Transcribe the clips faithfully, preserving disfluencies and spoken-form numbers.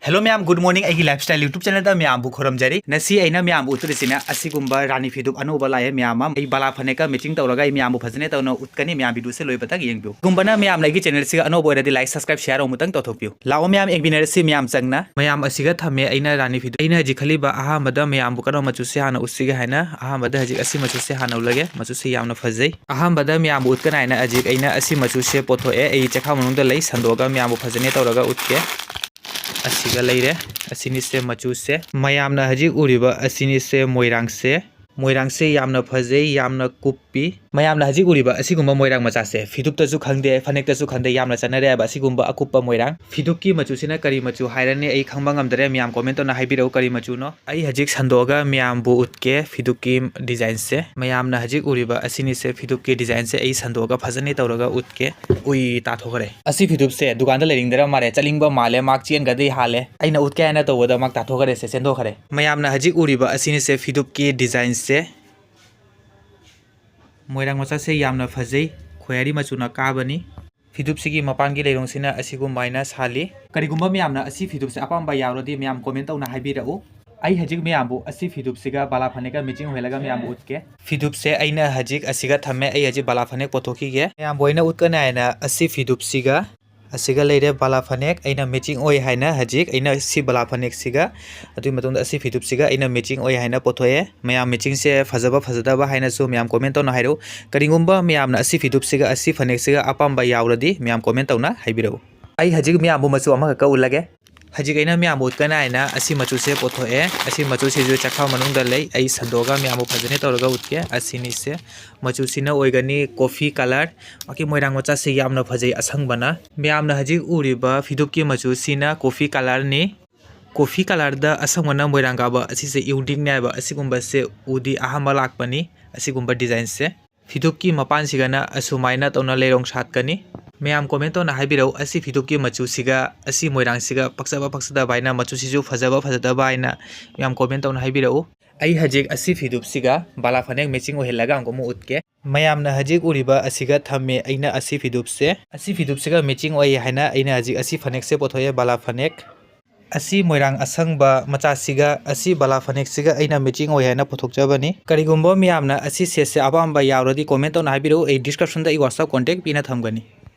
Hello ꯃꯌꯥꯝ, good morning꯫ ꯑꯩꯒꯤ Lifestyle YouTube channelꯗ ꯃꯌꯥꯝꯕꯨ ꯈꯨꯔꯨꯝꯖꯔꯤ꯫ ꯉꯁꯤ ꯑꯩꯅ ꯃꯌꯥꯝꯕꯨ ꯎꯠꯇꯣꯔꯤꯁꯤꯅ ꯑꯁꯤꯒꯨꯝꯕ ꯔꯥꯅꯤ ꯐꯤꯗꯨꯞ ꯑꯅꯧꯕ ꯂꯥꯛꯑꯦ ꯃꯌꯥꯝ ꯑꯃ꯫ ꯑꯩ ꯕꯥꯂꯥ ꯐꯅꯦꯛꯀ matching ꯇꯧꯔꯒ ꯑꯩ ꯃꯌꯥꯝꯕꯨ ꯐꯖꯅ ꯇꯧꯅ ꯎꯠꯀꯅꯤ꯫ ꯃꯌꯥꯝ videoꯁꯦ ꯂꯣꯏꯕꯇꯪ ꯌꯦꯡꯕꯤꯌꯨ꯫ ꯀꯨꯝꯕꯅ ꯃꯌꯥꯝꯅ ꯑꯩꯒꯤ channelꯁꯤꯒ ꯑꯅꯧꯕ ꯑꯣꯏꯔꯗꯤ like, subscribe, share ꯑꯃꯨꯛꯇꯪ ꯇꯧꯊꯣꯛꯄꯤꯌꯨ꯫ ꯂꯥꯛꯑꯣ ꯃꯌꯥꯝ, ꯌꯦꯡꯃꯤꯟꯅꯔꯁꯤ ꯃꯌꯥꯝ ꯆꯪꯅ꯫ ꯃꯌꯥꯝ ꯑꯁꯤꯒ ꯊꯝꯃꯦ ꯑꯩꯅ ꯔꯥꯅꯤ ꯐꯤꯗꯨꯞ꯫ ꯑꯩꯅ ꯍꯧꯖꯤꯛ ꯈꯜꯂꯤꯕ ꯑꯍꯥꯟꯕꯗ ꯃꯌꯥꯝꯕꯨ ꯀꯔꯝꯕ ꯃꯆꯨꯁꯦ ꯍꯥꯟꯅ ꯎꯠꯁꯤꯒꯦ ꯍꯥꯏꯅ꯫ ꯑꯍꯥꯟꯕꯗ ꯍꯧꯖꯤꯛ ꯑꯁꯤ ꯃꯆꯨꯁꯦ ꯍꯥꯟꯅ ꯎꯠꯂꯒꯦ꯫ ꯃꯆꯨꯁꯦ ꯌꯥꯝꯅ ꯐꯖꯩ꯫ ꯑꯍꯥꯟꯕꯗ ꯃꯌꯥꯝꯕꯨ ꯎꯠꯀꯅꯤ ꯍꯥꯏꯅ ꯍꯧꯖꯤꯛ ꯑꯩꯅ ꯑꯁꯤ ꯃꯆꯨꯁꯦ ꯄꯣꯠꯊꯣꯛꯑꯦ꯫ ꯑꯩ ꯆꯦꯈꯥꯎ ꯃꯅꯨꯡꯗ ꯂꯩ, ꯁꯟꯗꯣꯛꯑꯒ ꯃꯌꯥꯝꯕꯨ ꯐꯖꯅ ꯇꯧꯔꯒ ꯎꯠꯀꯦ꯫ ꯑꯁꯤꯒ ꯂꯩꯔꯦ꯫ ꯑꯁꯤꯅꯤꯁꯦ ꯃꯆꯨꯁꯦ꯫ ꯃꯌꯥꯝꯅ ꯍꯧꯖꯤꯛ ꯎꯔꯤꯕ ꯑꯁꯤꯅꯤꯁꯦ ꯃꯣꯏꯔꯥꯡꯁꯦ꯫ ꯃꯣꯏꯔꯥꯡꯁꯦ ꯌꯥꯝꯅ ꯐꯖꯩ, ꯌꯥꯝꯅ ꯀꯨꯞꯄꯤ꯫ ꯃꯌꯥꯝꯅ ꯍꯧꯖꯤꯛ ꯎꯔꯤꯕ ꯑꯁꯤꯒꯨꯝꯕ ꯃꯣꯏꯔꯥꯡ ꯃꯆꯥꯁꯦ ꯐꯤꯗꯨꯞꯇꯁꯨ ꯈꯪꯗꯦ, ꯐꯅꯦꯛꯇꯁꯨ ꯈꯪꯗꯦ, ꯌꯥꯝꯅ ꯆꯠꯅꯔꯦ ꯍꯥꯏꯕ ꯑꯁꯤꯒꯨꯝꯕ ꯑꯀꯨꯞꯄ ꯃꯣꯏꯔꯥꯡ꯫ ꯐꯤꯗꯨꯞꯀꯤ ꯃꯆꯨꯁꯤꯅ ꯀꯔꯤ ꯃꯆꯨ ꯍꯥꯏꯔꯅꯤ? ꯑꯩ ꯈꯪꯕ ꯉꯝꯗꯔꯦ꯫ ꯃꯌꯥꯝ comment ꯇꯧꯅ ꯍꯥꯏꯕꯤꯔꯛꯎ ꯀꯔꯤ ꯃꯆꯨꯅꯣ꯫ ꯑꯩ ꯍꯧꯖꯤꯛ ꯁꯟꯗꯣꯛꯑꯒ ꯃꯌꯥꯝꯕꯨ ꯎꯠꯀꯦ ꯐꯤꯗꯨꯞꯀꯤ designꯁꯦ꯫ ꯃꯌꯥꯝꯅ ꯍꯧꯖꯤꯛ ꯎꯔꯤꯕ ꯑꯁꯤꯅꯤꯁꯦ ꯐꯤꯗꯨꯞꯀꯤ designꯁꯦ꯫ ꯑꯩ ꯁꯟꯗꯣꯛꯑꯒ ꯐꯖꯅ ꯇꯧꯔꯒ ꯎꯠꯀꯦ꯫ ꯎꯏ, ꯇꯥꯊꯣꯛꯈ꯭ꯔꯦ꯫ ꯑꯁꯤ ꯐꯤꯗꯨꯞꯁꯦ ꯗꯨꯀꯥꯟꯗ ꯂꯩꯅꯤꯡꯗꯔ ꯃꯥꯜꯂꯦ, ꯆꯠꯅꯤꯡꯕ ꯃꯥꯜꯂꯦ, ꯃꯥꯛ ꯆꯦꯟꯒꯗꯤ ꯍꯥꯜꯂꯦ꯫ ꯑꯩꯅ ꯎꯠꯀꯦ ꯍꯥꯏꯅ ꯇꯧꯕꯗ ꯃꯥꯛ ꯇꯥꯊꯣꯛꯈ꯭ꯔꯦ ꯁꯦ, ꯆꯦꯟꯊꯣꯛꯈ꯭ꯔꯦ꯫ ꯃꯌꯥꯝꯅ ꯍꯧꯖꯤꯛ ꯎꯔꯤꯕ ꯑꯁꯤꯅꯤꯁꯦ ꯐꯤꯗꯨꯞꯀꯤ designꯁꯦ꯫ ꯃꯣꯏꯔꯥꯡ ꯃꯆꯥꯁꯦ ꯌꯥꯝꯅ ꯐꯖꯩ, ꯈꯣꯌꯥꯔꯤ ꯃꯆꯨꯅ ꯀꯥꯕꯅꯤ꯫ ꯐꯤꯗꯨꯞꯁꯤꯒꯤ ꯃꯄꯥꯟꯒꯤ ꯂꯩꯔꯣꯡꯁꯤꯅ ꯑꯁꯤꯒꯨꯝꯃꯥꯏꯅ ꯁꯥꯜꯂꯤ꯫ ꯀꯔꯤꯒꯨꯝꯕ ꯃꯌꯥꯝꯅ ꯑꯁꯤ ꯐꯤꯗꯨꯞꯁꯦ ꯑꯄꯥꯝꯕ ꯌꯥꯎꯔꯗꯤ ꯃꯌꯥꯝ comment ꯇꯧꯅ ꯍꯥꯏꯕꯤꯔꯛꯎ꯫ ꯑꯩ ꯍꯧꯖꯤꯛ ꯃꯌꯥꯝꯕꯨ ꯑꯁꯤ ꯐꯤꯗꯨꯞꯁꯤꯒ ꯕꯥꯂꯥ ꯐꯅꯦꯛꯀ matching ꯑꯣꯏꯍꯜꯂꯒ ꯃꯌꯥꯝꯕꯨ ꯎꯠꯀꯦ꯫ ꯐꯤꯗꯨꯞꯁꯦ ꯑꯩꯅ ꯍꯧꯖꯤꯛ ꯑꯁꯤꯒ ꯊꯝꯃꯦ꯫ ꯑꯩ ꯍꯧꯖꯤꯛ ꯕꯥꯂꯥ ꯐꯅꯦꯛ ꯄꯣꯠꯊꯣꯛꯈꯤꯒꯦ꯫ ꯃꯌꯥꯝꯕꯨ ꯑꯩꯅ ꯎꯠꯀꯅꯤ ꯍꯥꯏꯅ ꯑꯁꯤ ꯐꯤꯗꯨꯞꯁꯤꯒ ꯑꯁꯤꯒ ꯂꯩꯔꯦ ꯕꯥꯂꯥ ꯐꯅꯦꯛ꯫ ꯑꯩꯅ matching ꯑꯣꯏ ꯍꯥꯏꯅ ꯍꯧꯖꯤꯛ ꯑꯩꯅ ꯁꯤ ꯕꯥꯂꯥ ꯐꯅꯦꯛꯁꯤꯒ, ꯑꯗꯨꯒꯤ ꯃꯇꯨꯡꯗ ꯑꯁꯤ ꯐꯤꯗꯨꯞꯁꯤꯒ ꯑꯩꯅ matching ꯑꯣꯏ ꯍꯥꯏꯅ ꯄꯣꯠꯊꯣꯛꯑꯦ꯫ ꯃꯌꯥꯝ matchingꯁꯦ ꯐꯖꯕ ꯐꯖꯗꯕ ꯍꯥꯏꯅꯁꯨ ꯃꯌꯥꯝ comment ꯇꯧꯅ ꯍꯥꯏꯔꯛꯎ꯫ ꯀꯔꯤꯒꯨꯝꯕ ꯃꯌꯥꯝꯅ ꯑꯁꯤ ꯐꯤꯗꯨꯞꯁꯤꯒ ꯑꯁꯤ ꯐꯅꯦꯛꯁꯤꯒ ꯑꯄꯥꯝꯕ ꯌꯥꯎꯔꯗꯤ ꯃꯌꯥꯝ comment ꯇꯧꯅ ꯍꯥꯏꯕꯤꯔꯛꯎ꯫ ꯑꯩ ꯍꯧꯖꯤꯛ ꯃꯌꯥꯝꯕꯨ ꯃꯆꯨ ꯑꯃꯈꯛꯀ ꯎꯠꯂꯒꯦ꯫ ꯍꯧꯖꯤꯛ ꯑꯩꯅ ꯃꯌꯥꯝꯕꯨ ꯎꯠꯀꯅꯤ ꯍꯥꯏꯅ ꯑꯁꯤ ꯃꯆꯨꯁꯦ ꯄꯣꯠꯊꯣꯛꯑꯦ꯫ ꯑꯁꯤ ꯃꯆꯨꯁꯤꯁꯨ ꯆꯈꯥꯎ ꯃꯅꯨꯡꯗ ꯂꯩ꯫ ꯑꯩ ꯁꯟꯗꯣꯛꯑꯒ ꯃꯌꯥꯝꯕꯨ ꯐꯖꯅ ꯇꯧꯔꯒ ꯎꯠꯀꯦ꯫ ꯑꯁꯤꯅꯤꯁꯦ ꯃꯆꯨꯁꯤꯅ ꯑꯣꯏꯒꯅꯤ coffee colour꯫ ꯃꯥꯒꯤ ꯃꯣꯏꯔꯥꯡ ꯃꯆꯥꯁꯤ ꯌꯥꯝꯅ ꯐꯖꯩ ꯑꯁꯪꯕꯅ꯫ ꯃꯌꯥꯝꯅ ꯍꯧꯖꯤꯛ ꯎꯔꯤꯕ ꯐꯤꯗꯨꯞꯀꯤ ꯃꯆꯨꯁꯤꯅ coffee colourꯅꯤ꯫ Coffee colourꯗ ꯑꯁꯪꯕꯅ ꯃꯣꯏꯔꯥꯡ ꯀꯥꯕ ꯑꯁꯤꯁꯦ uniqueꯅꯦ ꯍꯥꯏꯕ꯫ ꯑꯁꯤꯒꯨꯝꯕꯁꯦ ꯎꯗꯤ ꯑꯍꯥꯟꯕ ꯂꯥꯛꯄꯅꯤ꯫ ꯑꯁꯤꯒꯨꯝꯕ designꯁꯦ꯫ ꯐꯤꯗꯨꯞꯀꯤ ꯃꯄꯥꯟꯁꯤꯒꯅ ꯑꯁꯨꯃꯥꯏꯅ ꯇꯧꯅ ꯂꯩꯔꯣꯡ ꯁꯥꯠꯀꯅꯤ꯫ ꯃꯌꯥꯝ comment ꯇꯧꯅ ꯍꯥꯏꯕꯤꯔꯛꯎ, ꯑꯁꯤ ꯐꯤꯗꯨꯞꯀꯤ ꯃꯆꯨꯁꯤꯒ ꯑꯁꯤ ꯃꯣꯏꯔꯥꯡꯁꯤꯒ ꯄꯛꯆꯕ ꯄꯛꯆꯗꯕ ꯍꯥꯏꯅ, ꯃꯆꯨꯁꯤꯁꯨ ꯐꯖꯕ ꯐꯖꯗꯕ ꯍꯥꯏꯅ ꯃꯌꯥꯝ comment ꯇꯧꯅ ꯍꯥꯏꯕꯤꯔꯛꯎ꯫ ꯑꯩ ꯍꯧꯖꯤꯛ ꯑꯁꯤ ꯐꯤꯗꯨꯞꯁꯤꯒ ꯕꯥꯂꯥ ꯐꯅꯦꯛ matching ꯑꯣꯏꯍꯜꯂꯒ ꯑꯃꯨꯛ ꯑꯃꯨꯛ ꯎꯠꯀꯦ꯫ ꯃꯌꯥꯝꯅ ꯍꯧꯖꯤꯛ ꯎꯔꯤꯕ ꯑꯁꯤꯒ ꯊꯝꯃꯦ ꯑꯩꯅ ꯑꯁꯤ ꯐꯤꯗꯨꯞꯁꯦ꯫ ꯑꯁꯤ ꯐꯤꯗꯨꯞꯁꯤꯒ matching ꯑꯣꯏ ꯍꯥꯏꯅ ꯑꯩꯅ ꯍꯧꯖꯤꯛ ꯑꯁꯤ ꯐꯅꯦꯛꯁꯦ ꯄꯣꯠꯊꯣꯛꯑꯦ, ꯕꯥꯂꯥ ꯐꯅꯦꯛ꯫ ꯑꯁꯤ ꯃꯣꯏꯔꯥꯡ ꯑꯁꯪꯕ ꯃꯆꯥꯁꯤꯒ ꯑꯁꯤ ꯕꯥꯂꯥ ꯐꯅꯦꯛꯁꯤꯒ ꯑꯩꯅ matching ꯑꯣꯏ ꯍꯥꯏꯅ ꯄꯨꯊꯣꯛꯆꯕꯅꯤ꯫ ꯀꯔꯤꯒꯨꯝꯕ ꯃꯌꯥꯝꯅ ꯑꯁꯤ setꯁꯦ ꯑꯄꯥꯝꯕ ꯌꯥꯎꯔꯗꯤ comment ꯇꯧꯅ ꯍꯥꯏꯕꯤꯔꯛꯎ꯫ ꯑꯩ descriptionꯗ ꯑꯩ WhatsApp contact ꯄꯤꯅ ꯊꯝꯒꯅꯤ꯫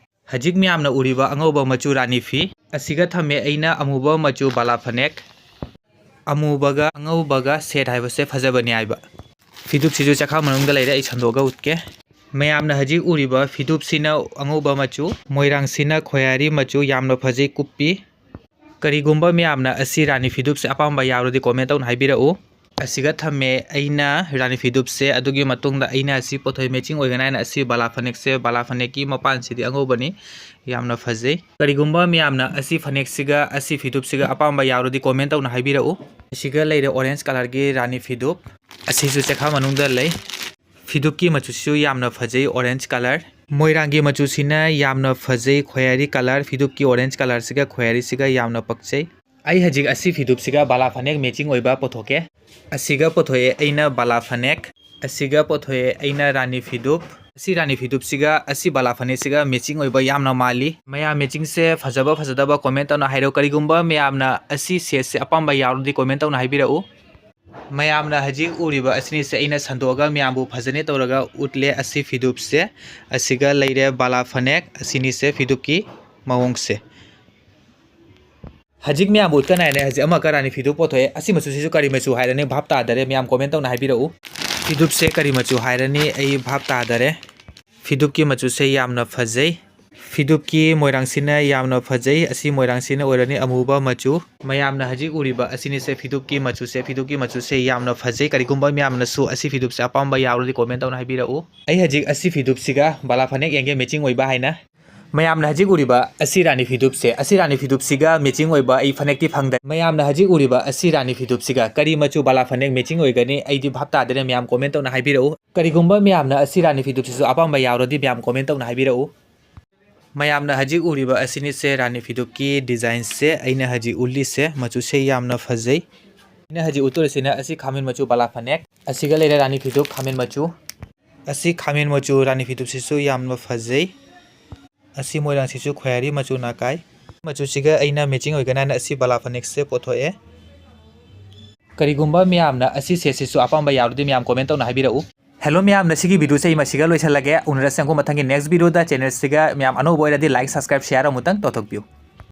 ꯍꯧꯖꯤꯛ ꯃꯌꯥꯝꯅ ꯎꯔꯤꯕ ꯑꯉꯧꯕ ꯃꯆꯨ ꯔꯥꯅꯤ ꯐꯤ ꯑꯁꯤꯒ ꯊꯝꯃꯦ ꯑꯩꯅ ꯑꯃꯨꯕ ꯃꯆꯨ ꯕꯥꯂꯥ ꯐꯅꯦꯛ꯫ ꯑꯃꯨꯕꯒ ꯑꯉꯧꯕꯒ set ꯍꯥꯏꯕꯁꯦ ꯐꯖꯕꯅꯤ ꯍꯥꯏꯕ꯫ ꯐꯤꯗꯨꯞꯁꯤꯁꯨ ꯆꯦꯈꯥꯎ ꯃꯅꯨꯡꯗ ꯂꯩꯔꯦ, ꯑꯩ ꯁꯟꯗꯣꯛꯑꯒ ꯎꯠꯀꯦ꯫ ꯃꯌꯥꯝꯅ ꯍꯧꯖꯤꯛ ꯎꯔꯤꯕ ꯐꯤꯗꯨꯞꯁꯤꯅ ꯑꯉꯧꯕ ꯃꯆꯨ, ꯃꯣꯏꯔꯥꯡꯁꯤꯅ ꯈꯣꯌꯥꯔꯤ ꯃꯆꯨ, ꯌꯥꯝꯅ ꯐꯖꯩ, ꯀꯨꯞꯄꯤ꯫ ꯀꯔꯤꯒꯨꯝꯕ ꯃꯌꯥꯝꯅ ꯑꯁꯤ ꯔꯥꯅꯤ ꯐꯤꯗꯨꯞꯁꯦ ꯑꯄꯥꯝꯕ ꯌꯥꯎꯔꯗꯤ comment ꯇꯧꯅ ꯍꯥꯏꯕꯤꯔꯛꯎ꯫ ꯑꯁꯤꯒ ꯊꯝꯃꯦ ꯑꯩꯅ ꯔꯥꯅꯤ ꯐꯤꯗꯨꯞꯁꯦ, ꯑꯗꯨꯒꯤ ꯃꯇꯨꯡꯗ ꯑꯩꯅ ꯑꯁꯤ ꯄꯣꯠꯊꯣꯏ matching ꯑꯣꯏꯒꯅꯤ ꯍꯥꯏꯅ ꯑꯁꯤ ꯕꯥꯂꯥ ꯐꯅꯦꯛꯁꯦ, ꯕꯥꯂꯥ ꯐꯅꯦꯛꯀꯤ ꯃꯄꯥꯟꯁꯤꯗꯤ ꯑꯉꯧꯕꯅꯤ, ꯌꯥꯝꯅ ꯐꯖꯩ꯫ ꯀꯔꯤꯒꯨꯝꯕ ꯃꯌꯥꯝꯅ ꯑꯁꯤ ꯐꯅꯦꯛꯁꯤꯒ ꯑꯁꯤ ꯐꯤꯗꯨꯞꯁꯤꯒ ꯑꯄꯥꯝꯕ ꯌꯥꯎꯔꯗꯤ comment ꯇꯧꯅ ꯍꯥꯏꯕꯤꯔꯛꯎ꯫ ꯑꯁꯤꯒ ꯂꯩꯔꯦ orange colourꯒꯤ ꯔꯥꯅꯤ ꯐꯤꯗꯨꯞ, ꯑꯁꯤꯁꯨ ꯆꯦꯈꯥꯎ ꯃꯅꯨꯡꯗ ꯂꯩ꯫ ꯐꯤꯗꯨꯞꯀꯤ ꯃꯆꯨꯁꯤꯁꯨ ꯌꯥꯝꯅ ꯐꯖꯩ, orange colour꯫ ꯃꯣꯏꯔꯥꯡꯒꯤ ꯃꯆꯨꯁꯤꯅ ꯌꯥꯝꯅ ꯐꯖꯩ, ꯈꯣꯌꯥꯔꯤ colour꯫ ꯐꯤꯗꯨꯞꯀꯤ orange colourꯁꯤꯒ ꯈꯣꯌꯥꯔꯤꯁꯤꯒ ꯌꯥꯝꯅ ꯄꯛꯆꯩ꯫ ꯑꯩ ꯍꯧꯖꯤꯛ ꯑꯁꯤ ꯐꯤꯗꯨꯞꯁꯤꯒ ꯕꯥꯂꯥ ꯐꯅꯦꯛ matching ꯑꯣꯏꯕ ꯄꯨꯊꯣꯛꯀꯦ꯫ ꯑꯁꯤꯒ ꯄꯨꯊꯣꯛꯑꯦ ꯑꯩꯅ ꯕꯥꯂꯥ ꯐꯅꯦꯛ, ꯑꯁꯤꯒ ꯄꯨꯊꯣꯛꯑꯦ ꯑꯩꯅ ꯔꯥꯅꯤ ꯐꯤꯗꯨꯞ꯫ ꯑꯁꯤ ꯔꯥꯅꯤ ꯐꯤꯗꯨꯞꯁꯤꯒ ꯑꯁꯤ ꯕꯥꯂꯥ ꯐꯅꯦꯛꯁꯤꯒ matching ꯑꯣꯏꯕ ꯌꯥꯝꯅ ꯃꯥꯜꯂꯤ꯫ ꯃꯌꯥꯝ matchingꯁꯦ ꯐꯖꯕ ꯐꯖꯗꯕ comment ꯇꯧꯅ ꯍꯥꯏꯔꯛꯎ꯫ ꯀꯔꯤꯒꯨꯝꯕ ꯃꯌꯥꯝꯅ ꯑꯁꯤ setꯁꯦ ꯑꯄꯥꯝꯕ ꯌꯥꯎꯔꯗꯤ comment ꯇꯧꯅ ꯍꯥꯏꯕꯤꯔꯛꯎ꯫ ꯃꯌꯥꯝꯅ ꯍꯧꯖꯤꯛ ꯎꯔꯤꯕ ꯑꯁꯤꯅꯤꯁꯦ ꯑꯩꯅ ꯁꯟꯗꯣꯛꯑꯒ ꯃꯌꯥꯝꯕꯨ ꯐꯖꯅ ꯇꯧꯔꯒ ꯎꯠꯂꯦ꯫ ꯑꯁꯤ ꯐꯤꯗꯨꯞꯁꯦ, ꯑꯁꯤꯒ ꯂꯩꯔꯦ ꯕꯥꯂꯥ ꯐꯅꯦꯛ, ꯑꯁꯤꯅꯤꯁꯦ ꯐꯤꯗꯨꯞꯀꯤ ꯃꯑꯣꯡꯁꯦ꯫ ꯍꯧꯖꯤꯛ ꯃꯌꯥꯝꯕꯨ ꯎꯠꯀꯅꯤ ꯍꯥꯏꯅ ꯍꯧꯖꯤꯛ ꯑꯃꯈꯛ ꯔꯥꯅꯤ ꯐꯤꯗꯨꯞ ꯄꯨꯊꯣꯛꯑꯦ꯫ ꯑꯁꯤ ꯃꯆꯨꯁꯤꯁꯨ ꯀꯔꯤ ꯃꯆꯨ ꯍꯥꯏꯔꯅꯤ ꯚꯥꯞ ꯇꯥꯗꯔꯦ꯫ ꯃꯌꯥꯝ comment ꯇꯧꯅ ꯍꯥꯏꯕꯤꯔꯛꯎ꯫ ꯐꯤꯗꯨꯞꯁꯦ ꯀꯔꯤ ꯃꯆꯨ ꯍꯥꯏꯔꯅꯤ ꯑꯩ ꯚꯥꯞ ꯇꯥꯗꯔꯦ꯫ ꯐꯤꯗꯨꯞꯀꯤ ꯃꯆꯨꯁꯦ ꯌꯥꯝꯅ ꯐꯖꯩ꯫ ꯐꯤꯗꯨꯞꯀꯤ ꯃꯣꯏꯔꯥꯡꯁꯤꯅ ꯌꯥꯝꯅ ꯐꯖꯩ꯫ ꯑꯁꯤ ꯃꯣꯏꯔꯥꯡꯁꯤꯅ ꯑꯣꯏꯔꯅꯤ ꯑꯃꯨꯕ ꯃꯆꯨ꯫ ꯃꯌꯥꯝꯅ ꯍꯧꯖꯤꯛ ꯎꯔꯤꯕ ꯑꯁꯤꯅꯤꯁꯦ ꯐꯤꯗꯨꯞꯀꯤ ꯃꯆꯨꯁꯦ꯫ ꯐꯤꯗꯨꯞꯀꯤ ꯃꯆꯨꯁꯦ ꯌꯥꯝꯅ ꯐꯖꯩ꯫ ꯀꯔꯤꯒꯨꯝꯕ ꯃꯌꯥꯝꯅꯁꯨ ꯑꯁꯤ ꯐꯤꯗꯨꯞꯁꯦ ꯑꯄꯥꯝꯕ ꯌꯥꯎꯔꯗꯤ comment ꯇꯧꯅ ꯍꯥꯏꯕꯤꯔꯛꯎ꯫ ꯑꯩ ꯍꯧꯖꯤꯛ ꯑꯁꯤ ꯐꯤꯗꯨꯞꯁꯤꯒ ꯕꯥꯂꯥ ꯐꯅꯦꯛ ꯌꯦꯡꯒꯦ matching ꯑꯣꯏꯕ ꯍꯥꯏꯅ꯫ ꯃꯌꯥꯝꯅ ꯍꯧꯖꯤꯛ ꯎꯔꯤꯕ ꯑꯁꯤ ꯔꯥꯅꯤ ꯐꯤꯗꯨꯞꯁꯦ, ꯑꯁꯤ ꯔꯥꯅꯤ ꯐꯤꯗꯨꯞꯁꯤꯒ matching ꯑꯣꯏꯕ ꯑꯩ ꯐꯅꯦꯛꯇꯤ ꯐꯪꯗ꯭ꯔꯦ꯫ ꯃꯌꯥꯝꯅ ꯍꯧꯖꯤꯛ ꯎꯔꯤꯕ ꯑꯁꯤ ꯔꯥꯅꯤ ꯐꯤꯗꯨꯞꯁꯤꯒ ꯀꯔꯤ ꯃꯆꯨ ꯕꯥꯂꯥ ꯐꯅꯦꯛ matching ꯑꯣꯏꯒꯅꯤ? ꯑꯩꯗꯤ ꯚꯥꯞ ꯇꯥꯗ꯭ꯔꯦ꯫ ꯃꯌꯥꯝ comment ꯇꯧꯅ ꯍꯥꯏꯕꯤꯔꯛꯎ꯫ ꯀꯔꯤꯒꯨꯝꯕ ꯃꯌꯥꯝꯅ ꯑꯁꯤ ꯔꯥꯅꯤ ꯐꯤꯗꯨꯞꯁꯤꯁꯨ ꯑꯄꯥꯝꯕ ꯌꯥꯎꯔꯗꯤ ꯃꯌꯥꯝ comment ꯇꯧꯅ ꯍꯥꯏꯕꯤꯔꯛꯎ꯫ ꯃꯌꯥꯝꯅ ꯍꯧꯖꯤꯛ ꯎꯔꯤꯕ ꯑꯁꯤꯅꯤꯁꯦ ꯔꯥꯅꯤ ꯐꯤꯗꯨꯞꯀꯤ designꯁꯦ꯫ ꯑꯩꯅ ꯍꯧꯖꯤꯛ ꯎꯠꯂꯤꯁꯦ ꯃꯆꯨꯁꯦ ꯌꯥꯝꯅ ꯐꯖꯩ꯫ ꯑꯩꯅ ꯍꯧꯖꯤꯛ ꯎꯠꯇꯣꯔꯤꯁꯤꯅ ꯑꯁꯤ ꯈꯥꯃꯦꯟ ꯃꯆꯨ ꯕꯥꯂꯥ ꯐꯅꯦꯛ, ꯑꯁꯤꯒ ꯂꯩꯔꯦ ꯔꯥꯅꯤ ꯐꯤꯗꯨꯞ ꯈꯥꯃꯦꯟ ꯃꯆꯨ꯫ ꯑꯁꯤ ꯈꯥꯃꯦꯟ ꯃꯆꯨ ꯔꯥꯅꯤ ꯐꯤꯗꯨꯞꯁꯤꯁꯨ ꯌꯥꯝꯅ ꯐꯖꯩ꯫ ꯑꯁꯤ ꯃꯣꯏꯔꯥꯡꯁꯤꯁꯨ ꯈꯣꯌꯥꯔꯤ ꯃꯆꯨ ꯅꯥꯀꯥꯏ꯫ ꯃꯆꯨꯁꯤꯒ ꯑꯩꯅ matching ꯑꯣꯏꯒꯅꯤ ꯍꯥꯏꯅ ꯑꯁꯤ ꯕꯂꯥ ꯐꯅꯦꯛꯁꯦ ꯄꯨꯊꯣꯛꯑꯦ꯫ ꯀꯔꯤꯒꯨꯝꯕ ꯃꯌꯥꯝꯅ ꯑꯁꯤ ꯁꯦꯠꯁꯤꯁꯨ ꯑꯄꯥꯝꯕ ꯌꯥꯎꯔꯗꯤ ꯃꯌꯥꯝ comment ꯇꯧꯅ ꯍꯥꯏꯕꯤꯔꯛꯎ꯫ Hello ꯃꯌꯥꯝ, ꯉꯁꯤꯒꯤ video ꯁꯦ ꯑꯩ ꯃꯁꯤꯒ ꯂꯣꯏꯁꯤꯜꯂꯒꯦ꯫ ꯎꯅꯔꯁꯦ ꯑꯃꯨꯛ ꯃꯊꯪꯒꯤ next video ꯗ꯫ Channel ꯁꯤꯒ ꯃꯌꯥꯝ ꯑꯅꯧꯕ ꯑꯣꯏꯔꯗꯤ like, subscribe, share ꯑꯃꯨꯛꯇꯪ ꯇꯧꯊꯣꯛꯄꯤꯌꯨ꯫